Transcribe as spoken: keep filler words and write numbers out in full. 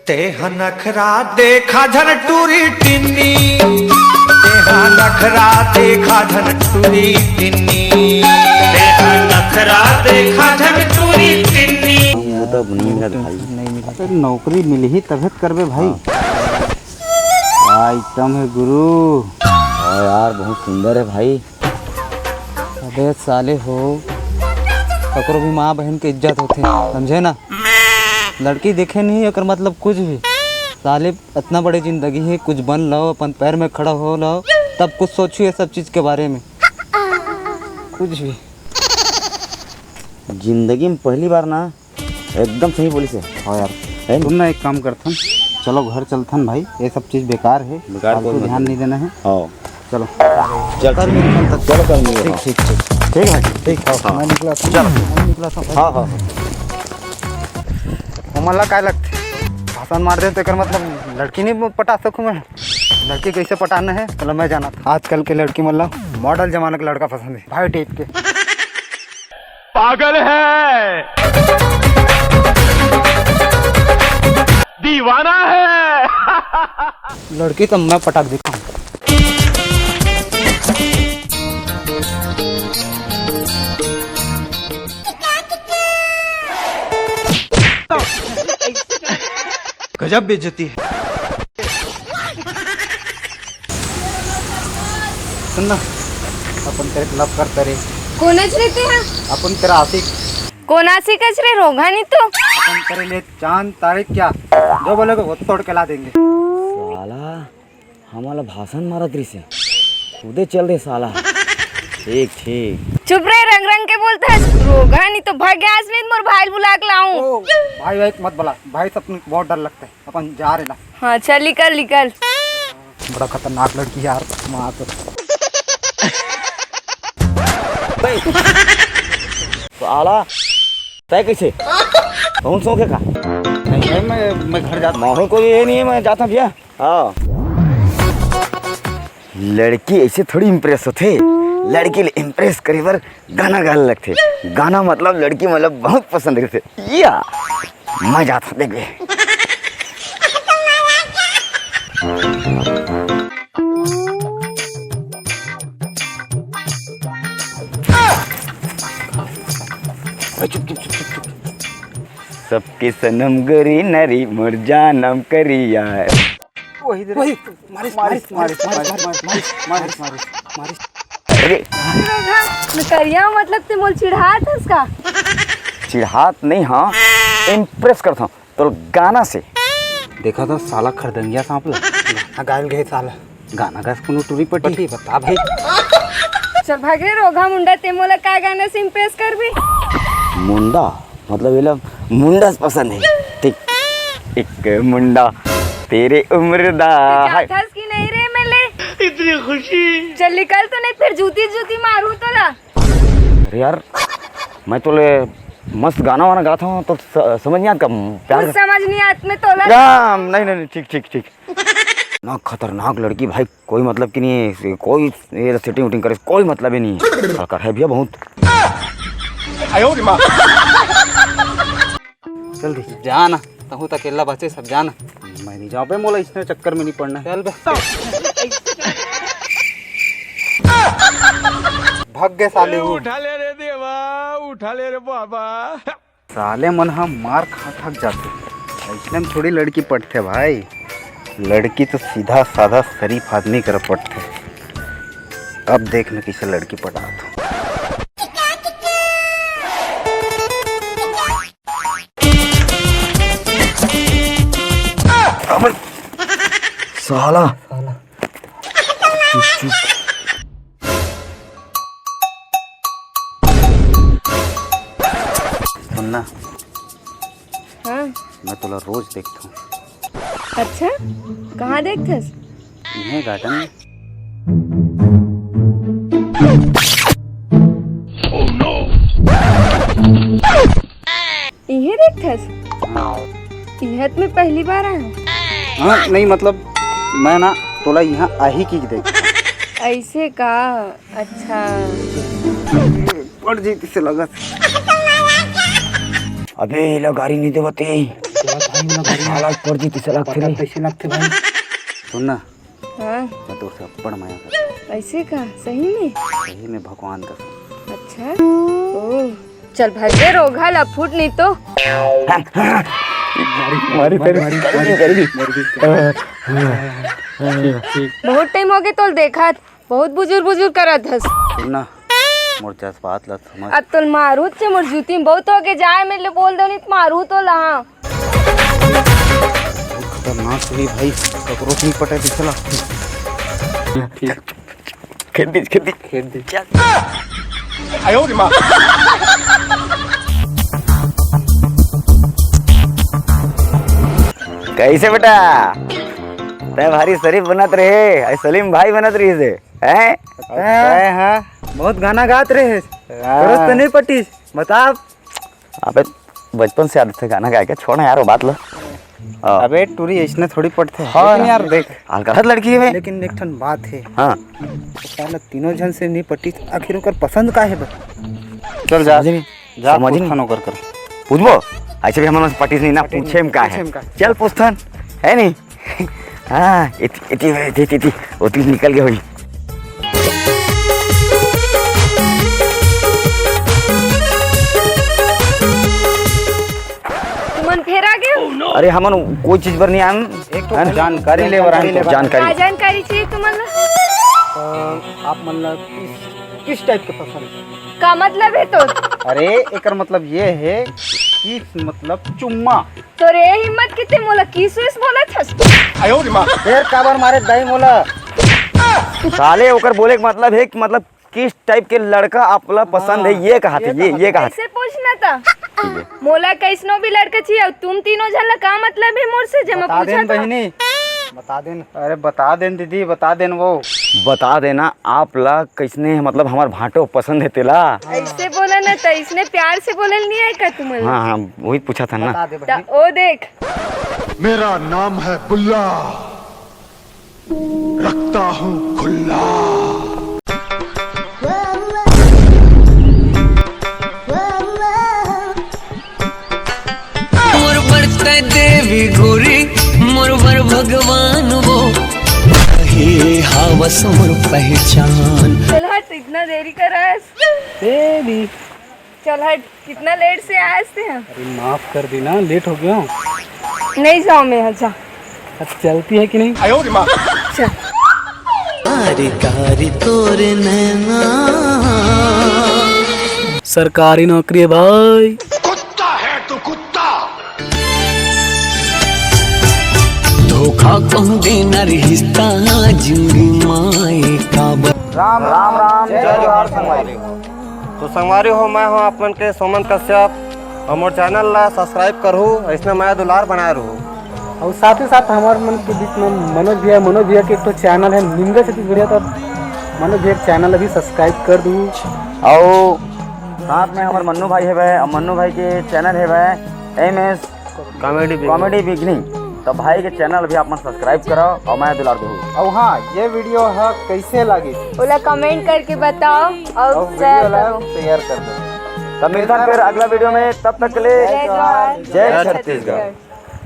तेहा नखरा देखा झन टूरी टिन्नी, तेहा नखरा देखा झन टूरी टिन्नी। तेहा नखरा देखा झन टूरी टिन्नी। वो तो नहीं मिला भाई। नहीं मिला। अरे नौकरी मिलही तभे त करबे भाई। हाँ। क्या आइटम है गुरु? हाँ यार, बहुत सुंदर है भाई। अबे साले हो, ककरो भी माँ बहन के इज्जत होथे, समझे ना? लड़की देखे नहीं, एकर मतलब कुछ भी। साले, इतना बड़े जिंदगी है, कुछ बन लो, अपन पैर में खड़ा हो लो, तब कुछ सोचो ये सब चीज के बारे में। कुछ भी। जिंदगी में पहली बार ना, एकदम सही बोलिस हे। हाँ यार, है ना? सुन ना, एक काम करथन, चलो घर चलथन भाई, ये सब चीज बेकार है, बेकार फालतू कोई ध्यान मतलब नहीं देना है। हाँ। चलो। चल, कल मिलथन तब। चलो, कल मिलथन। ठीक, ठीक, ठीक। ठीक भाई, ठीक। हाँ, हाँ। मैं निकला था। चलो। मैं निकला था भाई। हाँ, हाँ, हाँ। ओमन ला काय लगथे? भाषण मार दे तो एकर मतलब लड़की नहीं पटा सकूं मैं? लड़की कैसे पटाना है, चलो मैं जाना था। आजकल के लड़की मन ला मॉडल जमाना के लड़का पसंद है, भाई टाइप के। पागल है, दीवाना है। लड़की तो मैं पटाक देता हूँ। गजब बेइज्जती है। सुन ना, अपन तेरे लव करते रे। कोनच रे तेहा? अपन तेरा आशिक। कोन आशिक अच रे रोगहा नी तो? अपन तेरे लिए चांद तारे क्या, जो बोलेगा वो तोड़ के ला देंगे। साला, हमला भाषण मारत रिसे। खुदे चल दे साला। ठीक, ठीक। चुप रे, रंग रंग के बोलथस। रोगहा नी तो भाग यहाँ से, नहीं तो मोर भाई ल बुला के लाऊं। ओ, भाई, भाई मत बुला, भाई से अपने बहुत डर लगता है, अपन जा रहे ला। हाँ, चल निकल, निकल। बड़ा खतरनाक लड़की है यार, माँ तो। साला, तय कैसे? कौन सो के का? नहीं भाई, मैं, मैं घर जाता हूँ। माहौल कोई ये नहीं है, मैं जाता हूँ भैया। हाँ। लड़की ऐसे थोड़ी इम्प्रेस होथे। लड़की ले इम्प्रेस करे बर गाना गाए लगथे। गाना मतलब लड़की मतलब बहुत पसंद करथे। या, मैं जात हूँ, देखबे। सबके सनम गोरी नारी, मोर जानम करिया। वही दे। वही। मारिस, मारिस, मारिस, मारिस। अरे। करिया मतलब ते मोल चिढ़ात हस का? चिढ़ात नहीं, हाँ, इम्प्रेस करत हूँ तोर गाना से। देखा तो साला खरदंगिया सांप ला। गाना गायल गए साला। गाना गा कोनो टूरी पटी। पटी बता भाई। चल भाग रे रोगहा मुंडा, ते मोला का गाना से इम्प्रेस करबे? मुंडा? मतलब, एला मुंडा से पसंद है। ठीक। एक मुंडा तेरे उम्र दा है। जाथस कि नहीं रे मेले? इतनी खुशी। चल निकल, तो नहीं फिर जूती जूती मारू तोला। अरे यार, मैं तोले मस्त गाना वाना गाता हूँ, तो स-, समझ नहीं आता प्यार कुछ का। समझ नहीं आत में तोला। राम, नहीं, नहीं, नहीं, ठीक, ठीक, ठीक। ना खतरनाक लड़की भाई, कोई मतलब की नहीं है, कोई ये सेटिंग उटिंग करे, कोई मतलब ही नहीं है। कड़कड़ है भैया बहुत। चल दे। जा ना, तहूँ त अकेला बचे, सब जा ना। मैं नहीं जाऊँ बे, मोला इसने चक्कर में नहीं पड़ना है। चल बे। भाग गए साले वो। उठा ले रे देवा, उठा ले रे बाबा। साले मन ह मार खा खा के जाथे। अइसने म थोड़ी लड़की पटथे भाई। लड़की तो सीधा साधा शरीफ आदमी करा पटथे। अब देख मैं कइसे लड़की पटात हूँ। अबे साला। साला। चुप, चुप। सुन ना। हाँ। मैं तोला रोज देखथूं। अच्छा, कहाँ देखथस? इहे गार्डन में। इहे देखथस? हाँ। इहे त मैं पहली बार आया। हाँ, नहीं, मतलब, मैं ना तोला यहाँ आही की देख। ऐसे का? अच्छा। पड़ जइतिस लगत। अबे, एला गारी नहीं देवत हे। साला फोर जी तीसरा पता लगथे रे। कैसे लगथे भाई? सुन ना, हाँ। मैं तोर से अब्बड़ मया करथंव। ऐसे का? सही में? सही में, भगवान कसम। अच्छा। ओ, चल भाग रे रोगहा लफुट, नहीं तो। मारी, मारी, मारी, मारी, मारी। बहुत टाइम हो गए तोल देखत, बहुत बुजुर बुजुर करत हस। सुन ना, मोर जज्बात ला समझ। अब तोल मारू चे, मोर जूती में बहुत हो गए, जाए मेले बोल दो, नहीं तो मारू तोला। बहुत खतरनाक सही भाई, ककरो नहीं पटे पिछला। खेत दीज, खेत दीज। खेत दीज। कैसे बेटा? तै भारी शरीफ बनत रहे, अउ सलीम भाई बनत रहिस हे, हैं? तै हाँ, बहुत गाना गात रहे। हाँ। तोर से तो नहीं पटिस, बता। अबे, बचपन से आदत है गाना गाए के, छोड़ ना यार वो बात ला। हाँ। अबे, टूरी ऐसने थोड़ी पटथे। हाँ। लेकिन यार देख, अलकरहत लड़की है बे। लेकिन एक ठन बात है। हाँ। साला तीनों झन से नहीं पटिस, आखिर ओकर पसंद का है बे? चल जा, समझ नहीं, जा समझ पूछथन नहीं। ओकर कर। पूछबो? ऐसे भी हमन से पटिस नहीं ना, पटिस पूछे में नहीं, का पूछे है? में का? चल पूछथन, है नहीं? हाँ, इति, इति, इति, इति, इति, ओती निकल गए होही। तुमन फेर आ गए? अरे, हमन कोई चीज बर नहीं आन। एक ठो है ना? जानकारी ले बर आन। जानकारी। का जानकारी चाहिए तुमन ला? अ, आप मन ला किस, किस टाइप के पसंद? का मतलब है तो? अरे, एकर मतलब ये है कि मतलब चुम्मा। तोर ए हिम्मत किते मोला किस विस बोलत हस? फेर काबर मारे दाई मोला? साले, ओकर बोले के मतलब है कि मतलब किस टाइप के लड़का आप ला पसंद है, हाँ, ये कहा थे, ये ये, कहा ये कहा थे। ऐसे पूछना था। मोला कैसनो भी लड़का चाहिए, तुम तीनों झन ला का मतलब है मोर से, जे मैं बता देन पूछा था? बहिनी, बता देन। अरे बता देन दीदी, बता देन वो। बता देना आप ला कैसने, मतलब हमार भांटो पसंद है तेला। ऐसे बोला ना, तो इसने प्यार से बोलल नहीं है का तुमन ला? हाँ, हाँ, वही पूछा था ना। बता दे त बहिनी। ओ देख। मेरा नाम है बुल्ला, रखता हूँ खुला। मोर बर तै देवी घोरी, मोर बर भगवान वो, हे हावस मोर पहचान। चल हट, इतना देरी कर रहा है। देवी। चल हट, कितना लेट से आए थे हम। अरे माफ कर देना, लेट हो गया हूँ। नहीं जाओ मैं, अच्छा। अब चलती है कि नहीं? चल। कारी कारी तोरे नैना। सरकारी नौकरी है भाई। कुत्ता है तू, कुत्ता। धोखा कहूँ देना रिश्ता, जिंदगी माए काबर। राम राम राम, जय जोहार संगवारी। तो संगवारी हो, मैं हूँ आप मन के सोमन कश्यप, और मोर चैनल ला सब्सक्राइब करहू, ऐसने मया दुलार बनाए रहू। और साथ ही साथ हमारे मन के बीच में मनोज भैया, मनोज भैया के एक ठो चैनल है निंदा छत्तीसगढ़िया, तो मनोज भैया के चैनल अभी सब्सक्राइब कर दू। और साथ में हमारे मन्नू भाई है भाई, और मन्नू भाई के चैनल है भाई एम एस कॉमेडी बिगनी। कॉमेडी बिगनी। तो भाई के चैनल भी आप मन सब्सक्राइब करो और मया दुलार दो। और हाँ, ये वीडियो ह कैसे लगी? ओला कमेंट करके बताओ और और शेयर वीडियो ला करो। शेयर कर दो। तो मिलता फिर अगला वीडियो में, तब तक के लिए जय जोहार। जय जय छत्तीसगढ़।